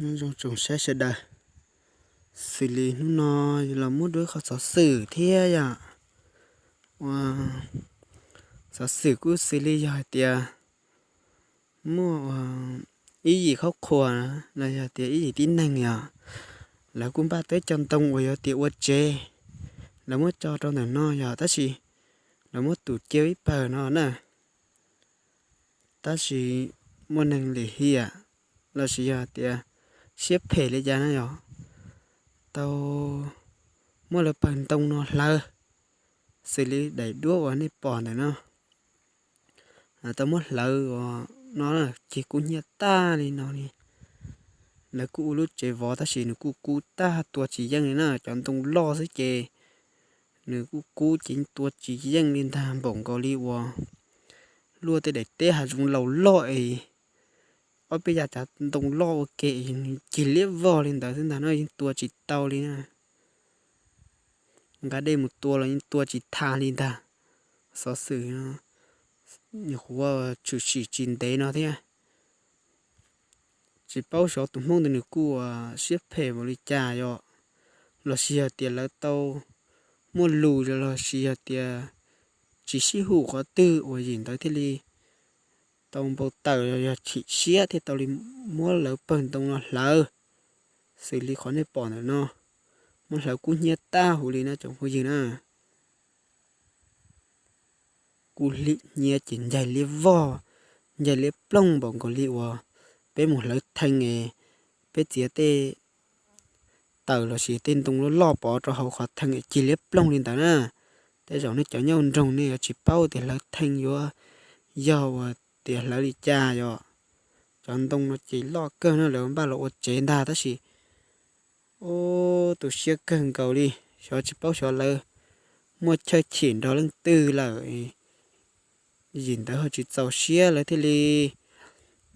Nyob zoo tsoom saib sawv daws, xws li hnub no los muab dua qhov xov xwm thiab yom. Ua, xov xwm kuj xws li yog hais tias muaj ua ib yim khaub qhuas los yog tias ib yim tib neeg yom, lawv kuj npaj teb cov ntoo uas yog tias ua tsev, lawv muab tso rau ntawm no yog tab sis lawv muab tus cia ib pawg no na. Tab sis muaj neeg lim hiam los sis yog tias siab phem li cas na yog, tau muab lawv pawg ntoo no hlawv, xws li daim duab uas nej pom ntawm no. Tau muab hlawv ua no, ces kub hnyiab tag li no li. Lawv kuj ua lub tsev vov tab sis nws kuj kub tag tua tsis yeej li na, cov ntoo loj xwb ces nws kuj kub ces tua tsis yeej li ntag, npaum nkaus li uas luaj tej daim teb hav zoov laus loj es ob peb yav cav ntoo loj ua ke es nws cig liab vog li ntawd xwb ntag no, yeej tua tsis tau li na. Nqa dej mus tua los yeej tua tsis tag li ntag. Xov xwm nyuam qhuav tshwm sim tsis ntev no thiab. Tsis paub xyov tus Hmoob ntawd nws kuj siab phem npaum li cas yom, los sis yog tias lawv tau muaj lus los sis yog tias tsis sib hum qhov twg uas yim ntawd thiaj li tau npau taws los yog chim siab thiaj tau li muab lawv pawg ntoo no hlawv, xws li qhov nej pom ntawm no, muab hlawv kub hnyiab tag huv li na tsoom phooj ywg na. Kub hliv hnyiab ces ncaig liab vog, ncaig liab ploog npaum nkaus li uas peb mus hlawv thee es peb txiav tej taws los sis tej ntoo loj loj pov rau hauv qhov thee es cig liab ploog li ntawd na. Tej zaum nej cov nyob nroog nej yuav tsis paub tias hlawv thee yuav yog uas tias hlawv li cas yom. Cov ntoo no ces loj kawg no lawv npaj los ua tsev ntag tab sis ua tu siab kawg nkaus li, xyov tsis paub xyov lawv muaj chaw chim nrog leej twg lawm, yim ntawd ho tsis txaus siab lawv thiaj li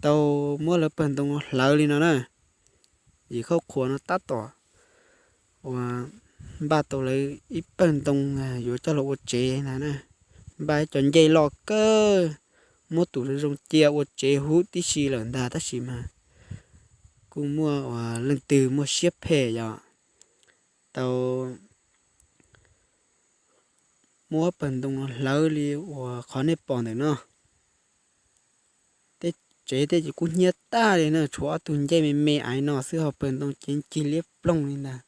tau muab lawv pawg ntoo no hlawv li no na. Yim khaub qhuas no tab tom uas npaj tau lawv ib pawg ntoo yuav coj los ua tsev ntag na. Npaj cov ncej loj kawg, muab tus zoo zoo cia ua tsev huv tib si lawm ntag tab sis mas kuj muaj uas leej twg muaj siab phem yom, tau muab pawg ntoo no hlawv li uas qhov nej pom ntawm no. Tej tsev tej ces kub hnyiab tag li na, tshuav ob tug ncej me me aiv no xwb ho pawg ntoo ces cig liab ploog li ntag.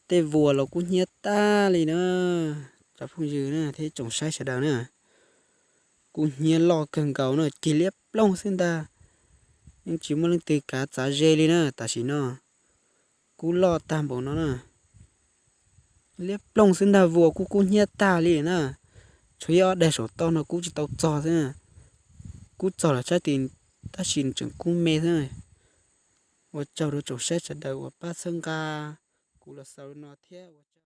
Tej vuas los kub hnyiab tag li na, cov phooj ywg na thiab tsoom saib sawv daws na. Kub hnyiab loj kawg nkaus na, cig liab ploog xwb ntag. Yeej tsis muaj leej twg kav txav ze li na tam sim no. Kub loj tag npaum no na, liab ploog xwb ntag, vuas kuj kub hnyiab tag li na. Tshuav ib ob daig saum toj no kub tsis tau txog xwb, kub txog lawm sab tid tab sis tseem kub me xwb. Ua tsaug rau tsoom saib sawv daws uas pab txhawb nqa kuv los xaus li no thiab.